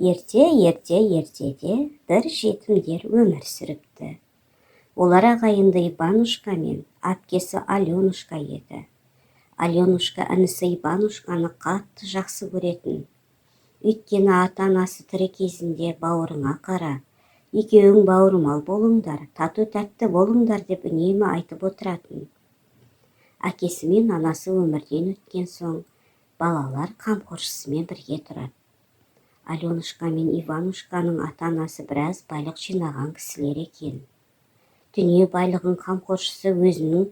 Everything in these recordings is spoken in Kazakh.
Ерте, ерте, ертеде бір жетімдер өмір сүріпті. Олар ағайынды Иванушка мен әпкесі Аленушка еді. Аленушка інісі Иванушканы қатты жақсы көретін. Өйткені ата-анасы тірі кезінде «Бауырыңа қара, екеуің бауырмал болыңдар, тату-тәтті болыңдар» деп үнемі айтып отыратын. Әкесі мен анасы өмірден өткен соң, балалар қамқоршысымен бірге тұрады. Аленушка мен Иванушканың ата-анасы біраз байлық жинаған кісілер екен. Дүние байлығын қамқоршысы өзінің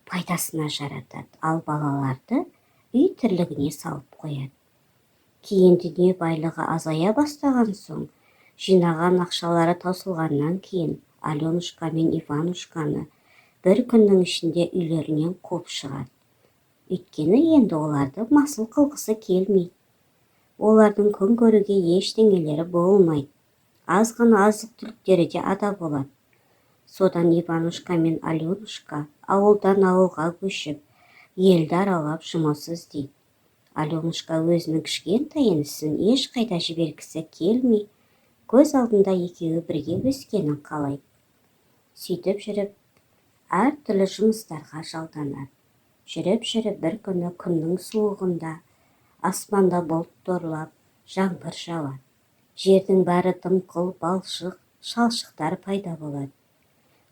пайдасына жаратады, ал балаларды үй тірлігіне салып қояды. Кейін дүние байлығы азая бастаған соң, жинаған ақшалары таусылғаннан кейін, Аленушка мен Иванушканы бір күннің ішінде үйлерінен қуып шығады. Өйткені енді оларды масыл қылғысы келмейді. Олардың күн көруге ештеңелері болмайды, аз ғана азық-түліктері де ада болады. Содан Иванушка мен Аленушка ауылдан ауылға көшіп, елді аралап, жұмыс іздейді. Аленушка өзінің кішкентай інісін ешқайда жібергісі келмей, көз алдында екеуі бірге өскенін қалайды. Сөйтіп жүріп, әртүрлі жұмыстарға жалданады. Жүріп-жүріп, бір күні күннің суығында аспанда бұлт торлап, жаңбыр жауады. Жердің бәрі дымқыл балшық, шалшықтар пайда болады.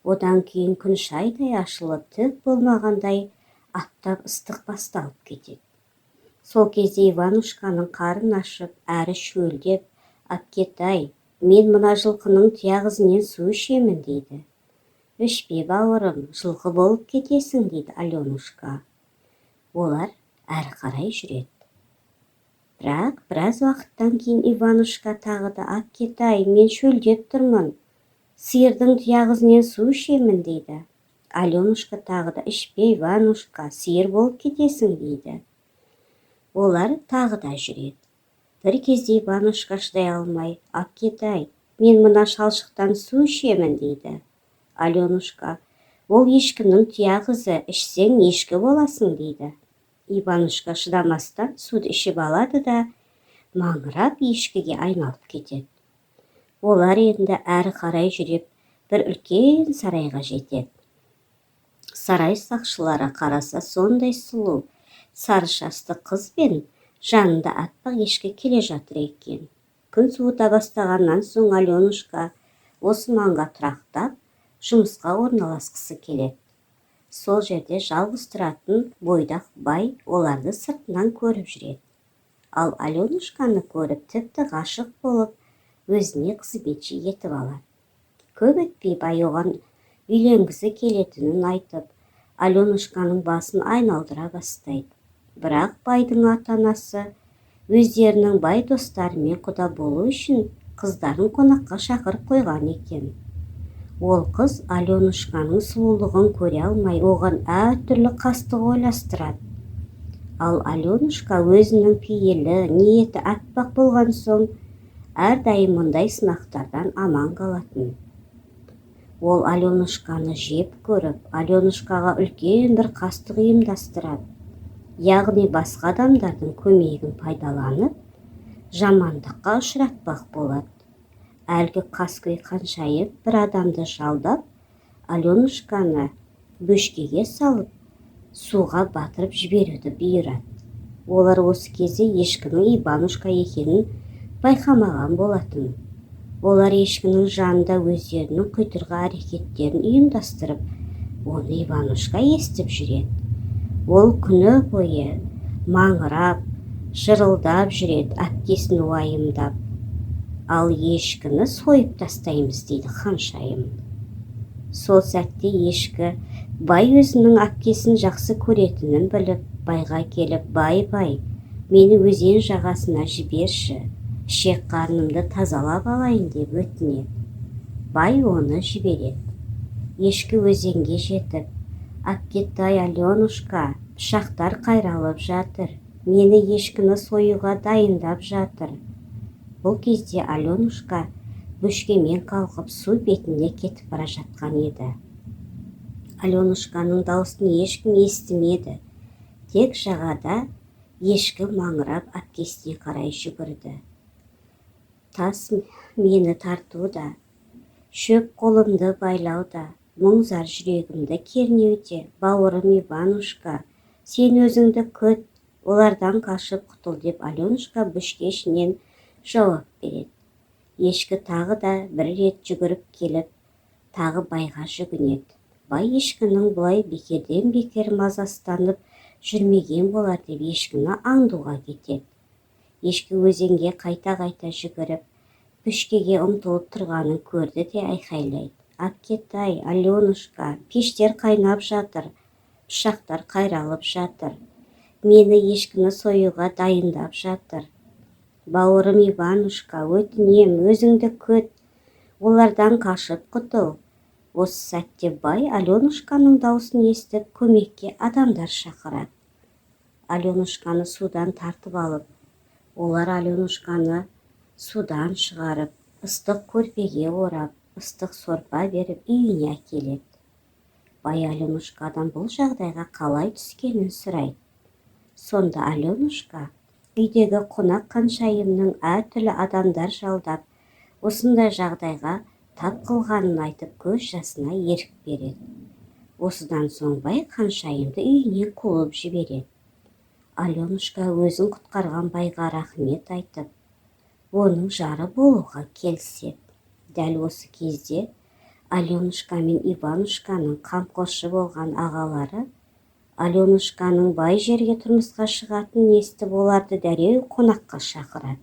Одан кейін күн шайдай ашылып, түк болмағандай аптап ыстық басталып кетеді. Сол кезде Иванушканың қарын ашып, әрі шөлдеп, «Әпкетай, мен мына жылқының тұяқ ізінен су ішемін», – дейді. «Ішпе, бауырым, жылқы болып кетесің», – дейді Аленушка. Олар әрі қарай жүреді. Бірақ біраз уақыттан кейін Иванушка тағы да: «Әпкетай, мен шөлдеп тұрмын, сиырдың тұяқ ізінен су ішемін», – дейді. Аленушка тағы да: «Ішпе, Иванушка, сиыр болып кетесің», – дейді. Олар тағы да жүреді. Бір кезде Иванушка шыдай алмай: «Әпкетай, мен мына шалшықтан су ішемін», – дейді. Аленушка: «Ол ешкінің тұяқ ізі, ішсең, ешкі боласың», – дейді. Иванушка шыдамастан суды ішіп алады да, маңырап ешкіге айналып кетеді. Олар енді әрі қарай жүріп, бір үлкен сарайға жетеді. Сарай сақшылары қараса, сондай сұлу сары шашты қыз бен жанында аппақ ешкі келе жатыр екен. Күн суыта бастағаннан соң, Аленушка осы маңға тұрақтап, жұмысқа орналасқысы келеді. Сол жерде жалғыз тұратын бойдақ бай оларды сыртынан көріп жүреді. Ал Аленушканы көріп, тіпті ғашық болып, өзіне қызметші етіп алады. Көп өтпей бай оған үйленгісі келетінін айтып, Аленушканың басын айналдыра бастайды. Бірақ байдың ата-анасы өздерінің бай достарымен құда болу үшін қыздарын қонаққа шақырып қойған екен. Ол қыз Аленушканың сұлулығын көре алмай, оған әртүрлі қастық ойластырады. Ал Аленушка өзінің пейілі, ниеті аппақ болған соң, әрдайым мұндай сынақтардан аман қалатын. Ол Аленушканы жеп көріп, Аленушкаға үлкен бір қастық ұйымдастырады, яғни басқа адамдардың көмегін пайдаланып, жамандыққа ұшыратпақ болады. Әлгі қаскөй ханшайым бір адамды жалдап, Аленушканы бөшкеге салып, суға батырып жіберуді бұйырады. Олар осы кезде ешкінің Иванушка екенін байқамаған болатын. Олар ешкінің жанында өздерінің құйтырқы әрекеттерін ұйымдастырып, оны Иванушка естіп жүреді. Ол күні бойы маңырап, жырылдап жүреді, әпкесін уайымдап. «Ал ешкіні сойып тастаймыз», – дейді ханшайым. Сол сәтте ешкі бай өзінің әпкесін жақсы көретінін біліп, байға келіп: «Бай, бай, мені өзен жағасына жіберші, ішек қарнымды тазалап алайын», – деп өтінеді. Бай оны жібереді. Ешкі өзенге жетіп: «Әпкетай Аленушка, пышақтар қайралып жатыр, мені ешкіні союға дайындап жатыр». Бұл кезде Аленушка бөшкемен қалқып, су бетінде кетіп бара жатқан еді. Аленушканың даусын ешкім естімеді, тек жағада ешкі маңырап әпкесіне қарай жүгірді. Тас мені тартуда, шөп қолымды байлауда, мұң-зар жүрегімді кернеуде. Бауырым Иванушка, сен өзіңді күт, олардан қашып құтыл, деп Аленушка бөшке ішінен жауап береді. Ешкі тағы да бір рет жүгіріп келіп, тағы байға жүгінеді. Бай ешкінің бұлай бекерден бекер мазасызданып жүрмеген болар деп, ешкіні аңдуға кетеді. Ешкі өзенге қайта-қайта жүгіріп, бөшкеге ұмтылып тұрғанын көрді де айқайлайды: «Әпкетай, Аленушка, пештер қайнап жатыр, пышақтар қайралып жатыр, мені, ешкіні союға дайындап жатыр. Бауырым Иванушка, өтінем, өзіңді күт, олардан қашып құтыл». Осы сәтте бай Аленушканың даусын естіп, көмекке адамдар шақырады. Аленушканы судан тартып алып, олар Аленушканы судан шығарып, ыстық көрпеге орап, ыстық сорпа беріп, үйіне әкеледі. Бай Аленушкадан бұл жағдайға қалай түскенін сұрайды. Сонда Аленушка үйдегі қонақ Қаншайымның әртүрлі адамдар жалдап, осындай жағдайға тап қылғанын айтып, көз жасына ерік береді. Осыдан соң бай Қаншайымды үйінен қуып жібереді. Аленушка өзін құтқарған байға рахмет айтып, оның жары болуға келіседі. Дәл осы кезде Аленушка мен Иванушканың қамқоршы болған ағалары Аленушканың бай жерге тұрмысқа шығатынын естіп, оларды дереу қонаққа шақырады.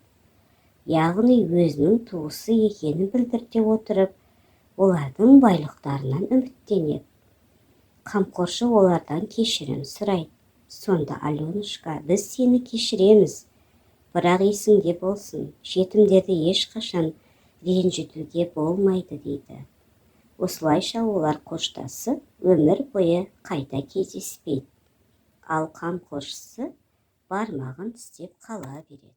Яғни өзінің туысы екенін білдірте отырып, олардың байлықтарынан үміттенеді. Қамқоршы олардан кешірім сұрайды. Сонда Аленушка: «Біз сені кешіреміз, бірақ есіңде болсын, жетімдерді ешқашан ренжітуге болмайды», – дейді. Осылайша олар қоштасып, өмір бойы қайта кездеспейді. Ал қамқоршысы бармағын тістеп қала береді.